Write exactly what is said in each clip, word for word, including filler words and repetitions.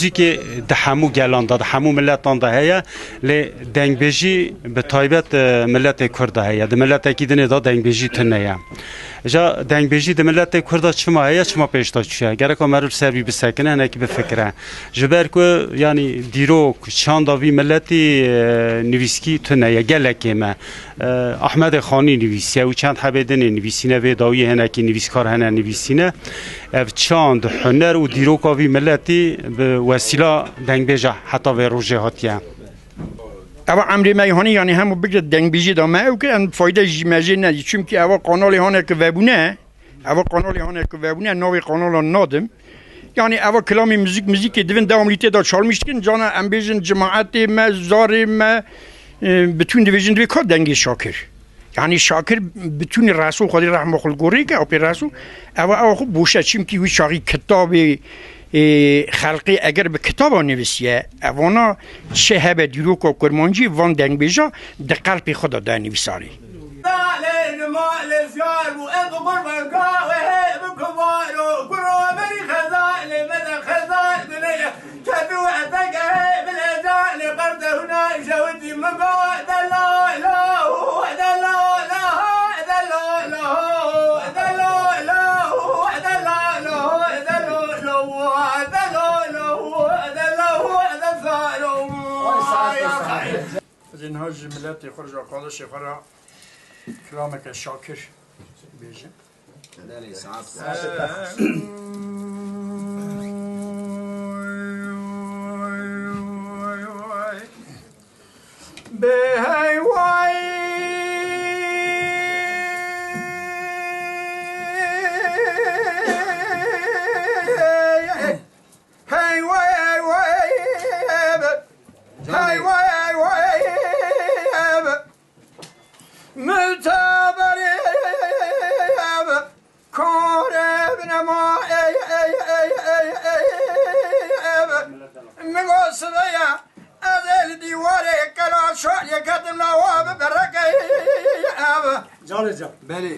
Muzîkê di hemû gelan de, di hemû miletan de heye, lê dengbêjî bi taybet, e, miletê Kurd de heye. Di miletekî dinê de dengbêjî tune ye. Ca dengbêjî di miletê Kurd de çima heye, çima pêş de çûye? Gereka meriv li ser vî bisekine, hinekî bifikire. Ji ber ku, yanî, dîrok, çanda vî miletî, e, nivîskî tune ye, gelekê me. E, Ahmedê Xanî nivîsiye û çend hebê dinê nivîsîne, vê dawiyê hinekî nivîskar hene nivîsîne. Ev çand, huner û dîroka vî miletî bi wesîla dengbêja heta vê rojê hatiye. Eva emrê me hanî, yanî hemû bigre dengbêjî da me ew kir, em fayde jî me jê nedî. Çimkî eva kanalê hane ki vebûne, eva kanalê hane ki vebûne, navê kanala nadim. Yanî eva kilamê muzîk, muzîkê divin dewamlî tê de çalmîş dikin. Cana em bêjin cimaetê me, zarê me, e, bitûn dibêjin divê ka dengê Şakir. Yanî Şakir bitûnî Resul Xwedê rehma xwe li gorî ke apê Resul, ewa ewa xwe boşe, çimkî wî çaxî kitabê, e, xelqê eger bi kitaba nivîsiye, evana çi hebe dîroka kurmancî van dengbêja di qelbê xwe de da nivîsarê. Çetu eteke bilê canê qerde huna jewitî min go delalo, delalo, delalo, delalo, delalo, delalo, delalo, delalo, delalo. Ez ê niha ji miletê xwe re, ji aqalişê xwe re kilameke Şakir bêjim. Belê, saet. Hey way, hey way, hey way, hey way, hey way. Muteberî kore binema ey, ey, ey, ey, ey, ey. Min got sibeya ez ê li dîwarê kela şalê ketim nawa bi bereke ev. Canê can. Belê.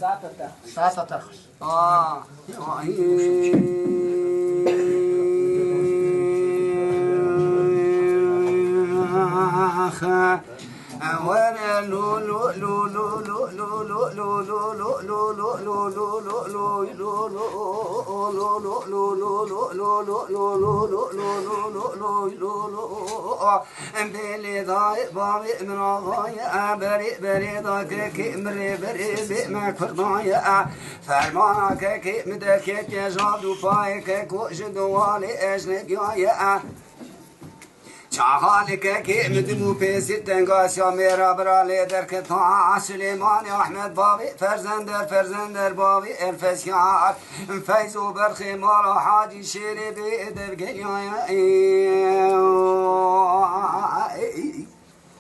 Saete te xweş. Aa. Belê dayê bavê min axayê, e, berê, belê da kekê min rê berê bê me kurdayê, e. Fermana kekê min derketiye jal dû payê, keko ji dû walê ejnebiyaye, e. Çaxalê kekê min dim û pêsî tengasiya mêra bira lê derketa Silêmanê Ahmed bavê, ferzender, ferzender bavê Elfesyar, Feyzo berxê mala Hacî Şêrê bê devgeriyaye.